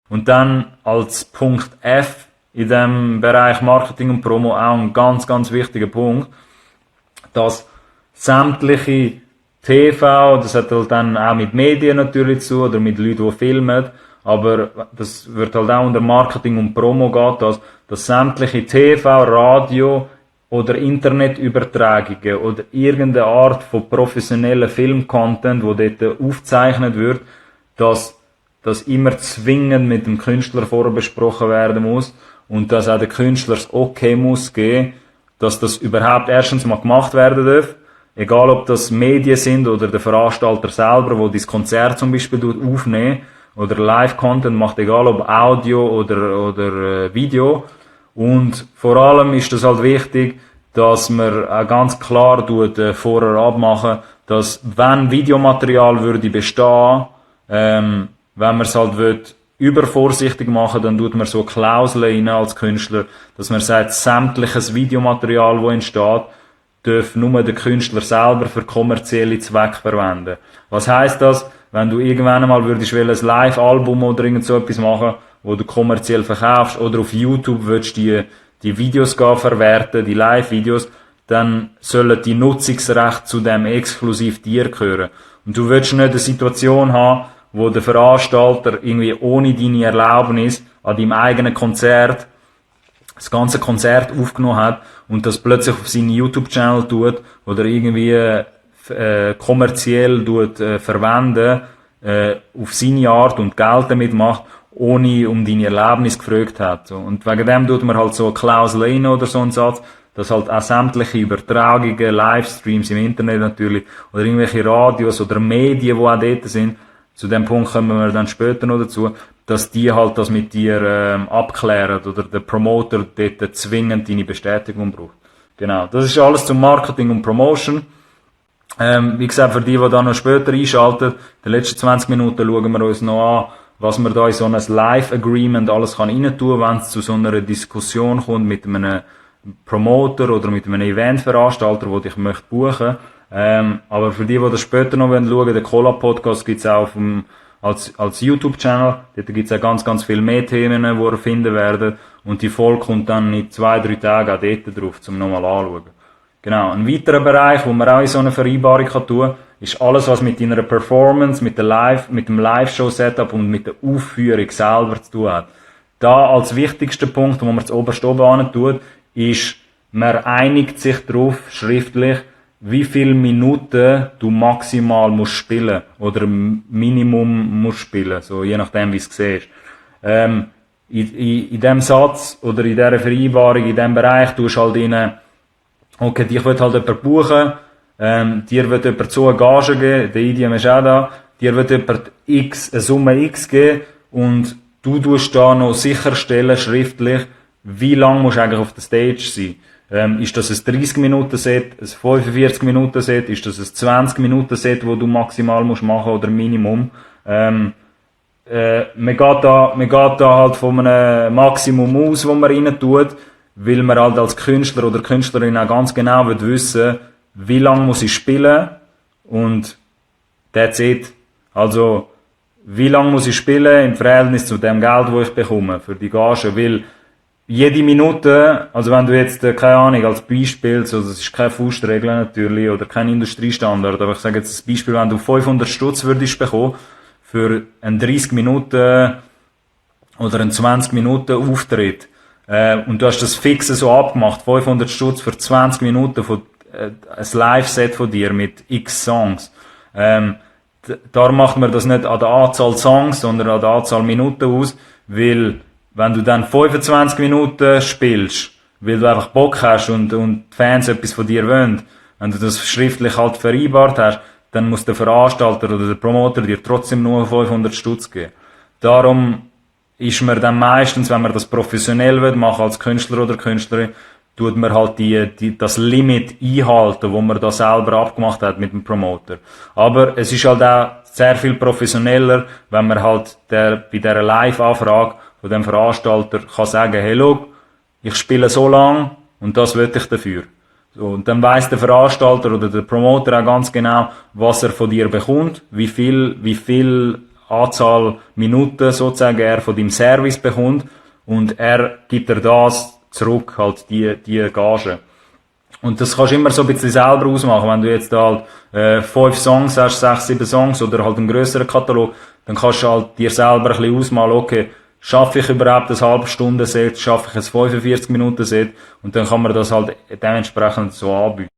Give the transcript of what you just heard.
Und dann als Punkt F in dem Bereich Marketing und Promo auch ein ganz, ganz wichtiger Punkt, dass sämtliche TV, das hat halt dann auch mit Medien natürlich zu, oder mit Leuten, die filmen, aber das wird halt auch unter Marketing und Promo gehen, dass sämtliche TV, Radio oder Internetübertragungen oder irgendeine Art von professionellen Filmcontent, wo dort aufgezeichnet wird, dass das immer zwingend mit dem Künstler vorher besprochen werden muss und dass auch der Künstler das Okay muss geben, dass das überhaupt erstens mal gemacht werden darf, egal ob das Medien sind oder der Veranstalter selber, wo das Konzert zum Beispiel aufnehmen oder Live-Content macht, egal ob Audio oder Video. Und vor allem ist das halt wichtig, dass man auch ganz klar vorher abmachen, dass wenn Videomaterial würde bestehen, wenn man es halt übervorsichtig machen, dann tut man so Klauseln rein als Künstler, dass man sagt, sämtliches Videomaterial, das entsteht, darf nur der Künstler selber für kommerzielle Zwecke verwenden. Was heisst das? Wenn du irgendwann einmal würdest ein Live-Album oder irgend so etwas machen, wo du kommerziell verkaufst, oder auf YouTube würdest die Videos verwerten, die Live-Videos, dann sollen die Nutzungsrechte zu dem exklusiv dir gehören. Und du willst nicht eine Situation haben, wo der Veranstalter irgendwie ohne deine Erlaubnis an deinem eigenen Konzert das ganze Konzert aufgenommen hat und das plötzlich auf seinen YouTube-Channel tut oder irgendwie kommerziell verwenden auf seine Art und Geld damit macht, ohne um deine Erlaubnis gefragt hat. Und wegen dem tut man halt so eine Klausel rein oder so einen Satz, dass halt auch sämtliche Übertragungen, Livestreams im Internet natürlich, oder irgendwelche Radios oder Medien, die auch dort sind, zu dem Punkt kommen wir dann später noch dazu, dass die halt das mit dir abklären oder der Promoter dort zwingend deine Bestätigung braucht. Genau, das ist alles zum Marketing und Promotion. Wie gesagt, für die da noch später einschalten, die letzten 20 Minuten schauen wir uns noch an, was man da in so ein Live-Agreement alles kann rein tun, wenn es zu so einer Diskussion kommt mit einem Promoter oder mit einem Eventveranstalter, der dich möchte buchen. Aber für die das später noch schauen wollen, den Cola-Podcast gibt's auch als YouTube-Channel. Dort gibt's auch ganz, ganz viele mehr Themen, die ihr finden werden. Und die Folge kommt dann in 2-3 Tagen auch dort drauf, zum nochmal anschauen. Genau. Ein weiterer Bereich, wo man auch in so eine Vereinbarung kann tun, ist alles, was mit deiner Performance, mit dem Live-Show-Setup und mit der Aufführung selber zu tun hat. Da als wichtigster Punkt, wo man das oberst oben tut, ist, man einigt sich darauf, schriftlich, wie viele Minuten du maximal musst spielen oder Minimum musst spielen, so je nachdem wie es siehst. In dem Satz oder in dieser Vereinbarung, in dem Bereich, tust halt rein, okay, dich will halt jemand buchen, dir wird jemand so eine Gage geben, der Idiom ist auch da, dir wird jemand eine Summe X geben und du tust da noch sicherstellen, schriftlich, wie lang musst du eigentlich auf der Stage sein. Ist das ein 30-Minuten-Set, ein 45-Minuten-Set, ist das ein 20-Minuten-Set, wo du maximal musst machen oder Minimum? Man geht da halt von einem Maximum aus, wo man rein tut, weil man halt als Künstler oder Künstlerin auch ganz genau wissen, wie lange muss ich spielen und that's it. Also, wie lange muss ich spielen im Verhältnis zu dem Geld, das ich bekomme für die Gage, weil jede Minute, also wenn du jetzt, keine Ahnung, als Beispiel, so, das ist keine Faustregel natürlich, oder kein Industriestandard, aber ich sage jetzt ein Beispiel, wenn du 500 Stutz würdest bekommen, für einen 30 Minuten oder einen 20 Minuten Auftritt, und du hast das fixe so abgemacht, 500 Stutz für 20 Minuten von, ein Live-Set von dir mit x Songs, da macht man das nicht an der Anzahl Songs, sondern an der Anzahl Minuten aus, weil wenn du dann 25 Minuten spielst, weil du einfach Bock hast und die Fans etwas von dir wollen, wenn du das schriftlich halt vereinbart hast, dann muss der Veranstalter oder der Promoter dir trotzdem nur 500 Stutz geben. Darum ist man dann meistens, wenn man das professionell will, machen als Künstler oder Künstlerin, tut man halt das Limit einhalten, wo man da selber abgemacht hat mit dem Promoter. Aber es ist halt auch sehr viel professioneller, wenn man halt bei dieser Live-Anfrage von dem Veranstalter kann sagen, hey, look, ich spiele so lang und das will ich dafür. So, und dann weiss der Veranstalter oder der Promoter auch ganz genau, was er von dir bekommt, wie viel Anzahl Minuten sozusagen er von deinem Service bekommt und er gibt dir das zurück, halt die Gage. Und das kannst du immer so ein bisschen selber ausmachen. Wenn du jetzt halt 5 Songs hast, 6, 7 Songs oder halt einen grösseren Katalog, dann kannst du halt dir selber ein bisschen ausmalen, okay, schaffe ich überhaupt ein halbe Stunde Set, schaffe ich ein 45 Minuten Set und dann kann man das halt dementsprechend so anbieten.